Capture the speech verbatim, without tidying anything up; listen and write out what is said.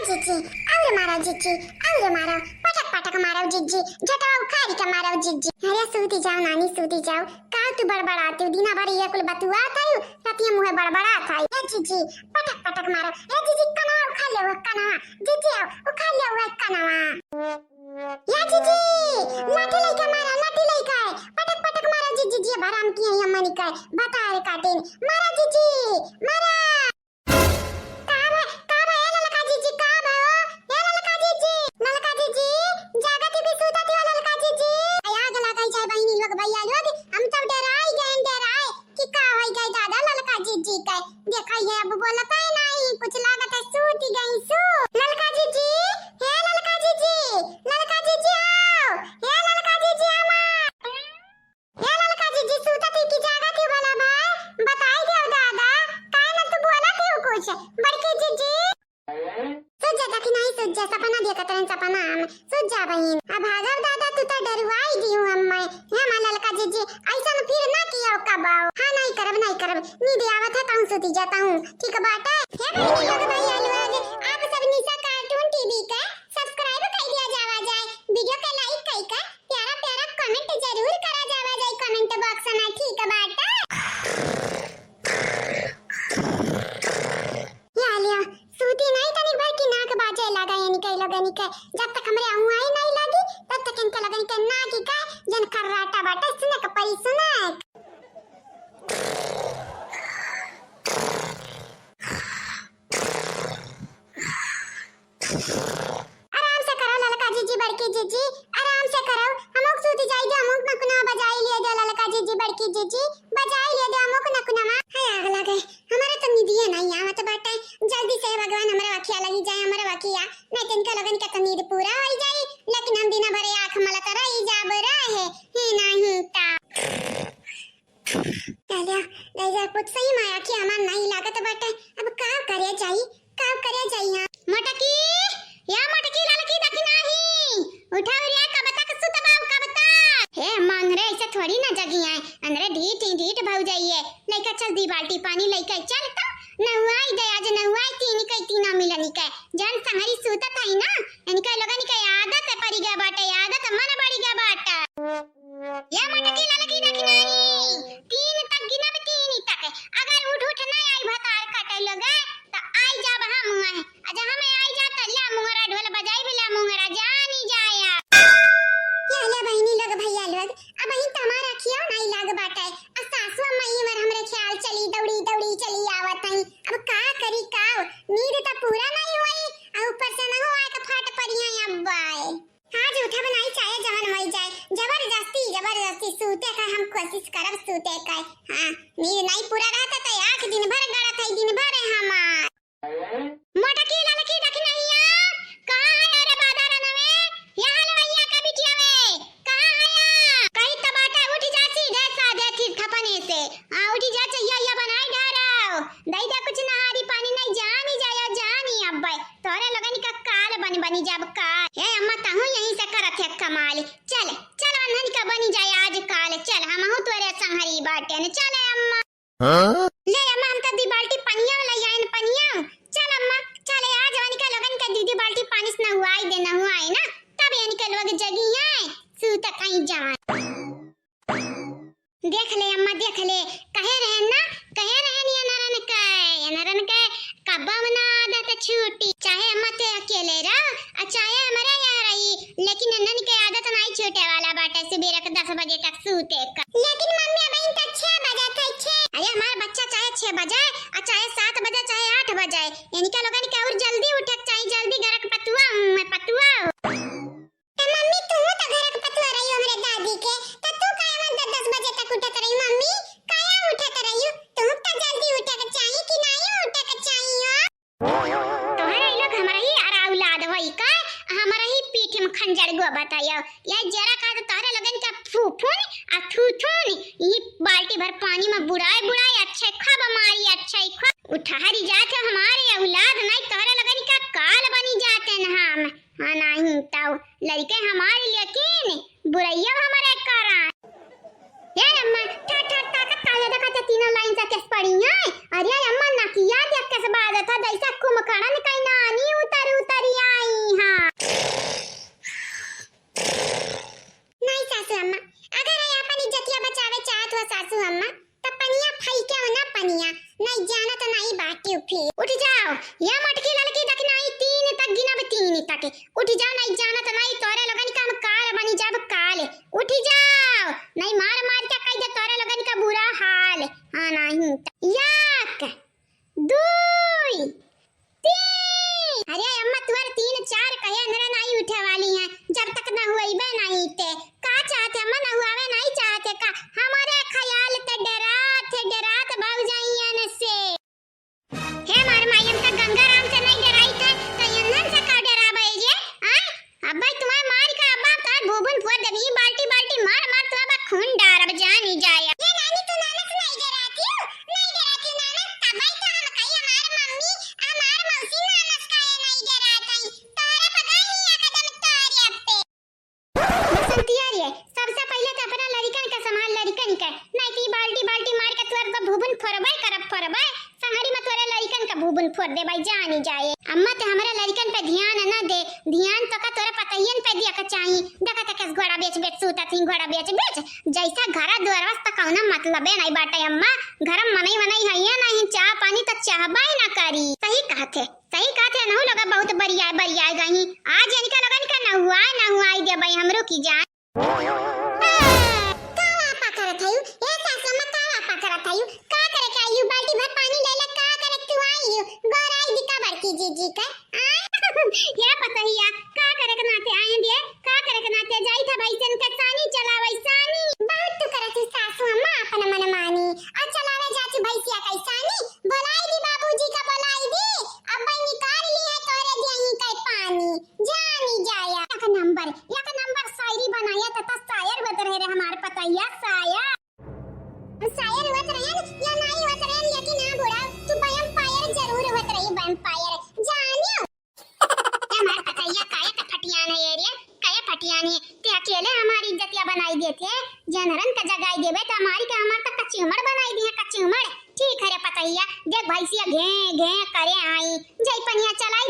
जिज्जी, और मारो जिज्जी, और मारो, पटक पटक मारो जिज्जी, झटवा उखाड़ी के मारो जिज्जी। अरे सूती जाओ नानी, सूती जाओ, का तू बड़बड़ाती हो? दिना भर ये कुल बतुआत है, रतिया मुहे बड़बड़ात है। ए जिज्जी, पटक पटक मारो। ए जिज्जी, कनवा उखाड़ ले हुए कनवा। जिज्जी आओ, उखाड़ ले हुए कनवा। या जिज्जी, लाठी लइका मारा, लाठी लइका है। पटक पटक मारा जिज्जी, जी भराम की है अम्मा निकाय। बतार काटेन। मारा जिज्जी, मारा। का बा, का बा, ए ललका जिज्जी, का बा हो? ए ललका जिज्जी, ललका जिज्जी, जागत ही भी सूतत ही हो ललका जिज्जी। आय आग लगाई जाए बहिनी लोग, भैया लोग, हम तो डेराई गए, डेराए। कि का होई गए दादा ललका जिज्जी के? देखा ये अब बोलत ही नहीं, कुछ लागत है सूत ही गई सू। ललका जिज्जी, हे ललका जिज्जी, ललका जिज्जी आओ, हे ललका जिज्जी आवा। हे ललका जिज्जी सूतत ही कि जागत ही भला भाई? बताई देव दादा, काहे न तू बोलत ही कुछ? बड़की जिज्जी। सूत जा, देखी नहीं सूत जा, सपना देखत रहन सपना हम। सूत जा बहिन। अब भागब दादा, तू तो डरुआई दिहू हम्मे। हे हमार ललका जिज्जी, ऐसन फिर ना कियो कबो। हाँ, नहीं करब, नहीं करब। नींद आवत है, तहूँ सूती जा, तहूँ। ठीक बाटे। हे बहिनी लोग, भैया लोग, आप सब निशा cartoon TV के subscribe कर दिया जावा जाए। Video के like कई के प्यारा प्यारा comment जरूर करा जावा जाए comment box में। ठीक बाटे। या लिया, सूती नहीं तनी भर की नाक बाजे लगा इनके लोगन के। जब तक हमरे अहुआई नहीं लगी, तब तक इनके लोगन के नाक के जन खर्राटा बाटे, सुनक परी सुनक। आराम से करो ललका जिज्जी, बड़की जिज्जी, आराम से करो। हमोक सूत जाई दे, हमोक नकुना बजाई लिए दे ललका जिज्जी, बड़की जिज्जी, बजाई लिए दे हमोक नकुनमा। हाय आग लगे, हमारा तो निदिये नहीं आवत बाटे। जल्दी से भगवान हमरा वखिया लगी जाए, हमरा वखिया, नहीं तो इनका लोगन के तो नींद पूरा होई जाई, लेकिन हम दिना भरे आँख मलत रही जाब रहे, ही नहीं ता। चलिया, गैया कुछ सही माया कि हमार नहीं लागत बाटे। अब का करे जाई, का करे जाई यहाँ? मटकी, या मटकी ललकी देखी नाही, उठा उरिया, कब तक सुतबा, कब तक? हे अम्मा, अंधरे ऐसे थोड़ी ना जगी आए, अंधरे ढीठ ही ढीठ भौ जाइए। लइका चल दी बाल्टी पानी लइका चल तो, नहुआई दे आज, नहुआई तीन कई तीना मिलनी के, जन संगरी सूतत हई ना, इनका लोगन के आदत पड़ी गया बाटे, आदत मन बढ़ी गया बाटे। या मटकी ललकी देखी नाही, तीन तक गिनब, तीन तक। अगर उठ उठ ना आई भतार काटे लोगे, त आई जाब हम वहीं। आ जहाँ मैं आई जा, त ला मुंगरा ढोल बजाई भी ला मुंगरा जानी जाया। या ले बहिनी लोग, भैया लोग, अब ही तमारा खियो नहीं लाग बाटे। आ सासु अम्मा ई मर हमरे ख्याल चली, दौड़ी दौड़ी चली आवत हई। अब का करी काव, नींद त पूरा नहीं हुई, आ ऊपर से नहुआ के फाट पड़ी हैं अब आए। हाँ, जूठा बनाई चाहे जवन होई जाए, जबरदस्ती, जबरदस्ती सूते का हम कोशिश करब सूते का। हाँ, नींद नहीं पूरा रहता त आँख दिन भर गड़त है, दिन भर है हमार। मोटकी ललकी दखिनहिया, कहाँ है अरे बादर नवे? यहाँ लवैया का बिटिया वे, कहाँ है या? कही त बाटे उठ जा सीधे साधे थी थपने से। हाँ, उठ जा, चहिया या बनाई ढारो। दई दे कुछ नहारी पानी नहीं जानी जाया जानी अब्बे। तोरे लोगन का काल बन बनी जब काल। ए अम्मा, तहूँ यहीं से करत है कमाल। चल, चल अनहन का बनी जाए आज काल। चल, हमहू तोरे संहरी बाटेन। चल ए अम्मा। हाँ? ले अम्मा, हम तो दी बाल्टी पनिया ले आइन पनिया। चल अम्मा, चल आज वनिका लोगन का दीदी बाल्टी पानी से नहुआई दे, नहुआई ना। तब इनके लोग जगी हैं, सूत कहीं जाए। देख ले अम्मा, देख ले, कहे रहन ना, कहे रहन ये नरन के, ये नरन के कब्बा मना आदत छूटी। चाहे अम्मा ते अकेले रह, आ चाहे हमरे यहाँ रही, लेकिन इन्हन के आदत नहीं छूटे वाला बाटे, सुबेरे के दस बजे तक सूते का। लेकिन मम्मी, अब इन तक छह बजे थे, छह। अरे हमार बच्चा चाहे छह बजे, आ चाहे सात बजे, चाहे आठ बजे, इनका लोगन के और जल्दी उठे के चाहिए, जल्दी घर के पतुआ हूँ मैं, पतुआ। त मम्मी, तू तो घर के पतुआ रही हमरे दादी के, त तू काहे दस दस बजे तक उठत रही मम्मी? काहे उठत रही? तू तो जल्दी उठे के चाहिए कि नहीं उठे के चाहिए हो? तोहरे ई लोग हमरा ही अरा औलाद होई का, हमरा ही पीठ में खंजर गो बतायो। या जरा का तो तोहरे लोगन का फूफुन आ थूथुन, ई बाल्टी भर पानी में बुड़ाए बुड़ाए अच्छे खब मारी, अच्छे खब उठहरी जात है हमारे औलाद, नहीं तोहरे लोगन का काल बनी जाते न हम। हाँ, नहीं तो लड़के हमारे लेकिन बुरैया हमारे करा। ए अम्मा, ठा ठा ताकत काहे देखत है तीनों लाइन से केस पड़ी हैं? अरे अम्मा, नकिया देख केस बाजत है, जैसे कुंभकर्ण कहीं नानी उतर उतर यू फिर। उठ जाओ, या मटकी ललकी दखिनाई तीन तक गिनब, तीन तक। उठ जाओ, नहीं जानत नहीं तोरे लोगन का हम काल बनी जब काल। उठ जाओ, नहीं मार मार के कह दे तोरे लोगन का बुरा हाल। हाँ, नहीं त-, एक, दुई, तीन। अरे अम्मा, तुहर तीन चार कहे अंदर नहीं उठे वाली हैं, जब तक न हुआइबे नहीं ते। का चाहते अम्मा, न हुआवे नहीं चाहते का? हमारे ख्याल ते डरात, डरात भाग जाइयन से। हे मार माई, हम त गंगा राम से नहीं डराई थे, त इन्हन से का डराबे जे? आय? अब्बा तुम्हारे मार का अब्बा तार भूबुन फोड़ देबी, बाल्टी बाल्टी मार मार तो अब्बा खून डारब जानी जाए। ये नानी, तू नाना से नहीं डराती हो? नहीं डराती हो नाना? तबई तो हम कही हमार मम्मी, हमार मौसी नाना से काहे नहीं डरात हई? तोरे पगाई नहीं एकदम तोरे अब्बे। बसंतिया रे, सबसे पहिले त अपना लड़िकन के संभाल, लड़िकन के। नहीं त ई बाल्टी बाल्टी मार के तोर तो भूबुन फोड़बे करब, फोड़बे। संगड़ी में तोरे लड़िकन के भूबुन फोड़ देबे, जानी जाए। अम्मा ते हमरे लड़िकन पे ध्यान न दे, ध्यान तो का तोरे पतहियन पे दिया के चाही। देखा त कैस घोड़ा बेच बेच सूतत ही, घोड़ा बेच बेच। जैसा घरा दुआरवा से त कौनो मतलबे नहीं बाटे अम्मा। घर में मनई वनई हइये नहीं, चाह पानी त चाहबे न करी। सही कहत है। सही कहत है, नहु लोग बहुत बरिया, बरिया गई। आज इनका लोगन का नहुआ, नहुआई देबे हमरो की जान। का वापा करत हयू? ए सासू अम्मा, का वापा करत हयू? का करे के आयू? बाल्टी भर पानी ले ले, का करे के तू आयू? गोराई दी का बड़की जीजी के? आ? ये पतहिया, का करे के नाते आए दिए? का करे के नाते जाई था भैंसन के सानी चलावे सानी? बहुत तू करत ही सासू अम्मा अपन मन मानी। आ चलावे जाती भैंसिया के सानी? बोलाई दी बाबूजी का, बोलाई दी। अब भाई निकाल लिया तोरे दिया ही के पानी। जानी जाया। एक नंबर, एक नंबर शायरी बनाया त, त शायर होत रहे रे हमार पतैया, शायर। शायर होत रहे न, या नाई होत रहे न, लेकिन हाँ बूढ़ा, तू vampire जरूर होत रही, vampire। जानियो। ए हमार पतैया, काया का फटियान है ये रे, काया फटियान है। ते अकेले हमारी इज्जतिया बनाई देते, जनरन का जगाई देबे, त हमारी का, हमार त कच्ची उमड़ बनाई दी है, कच्ची उमड़। ठीक है रे पतैया, देख भैंसिया घे घे करे आई, जई पनिया चलाई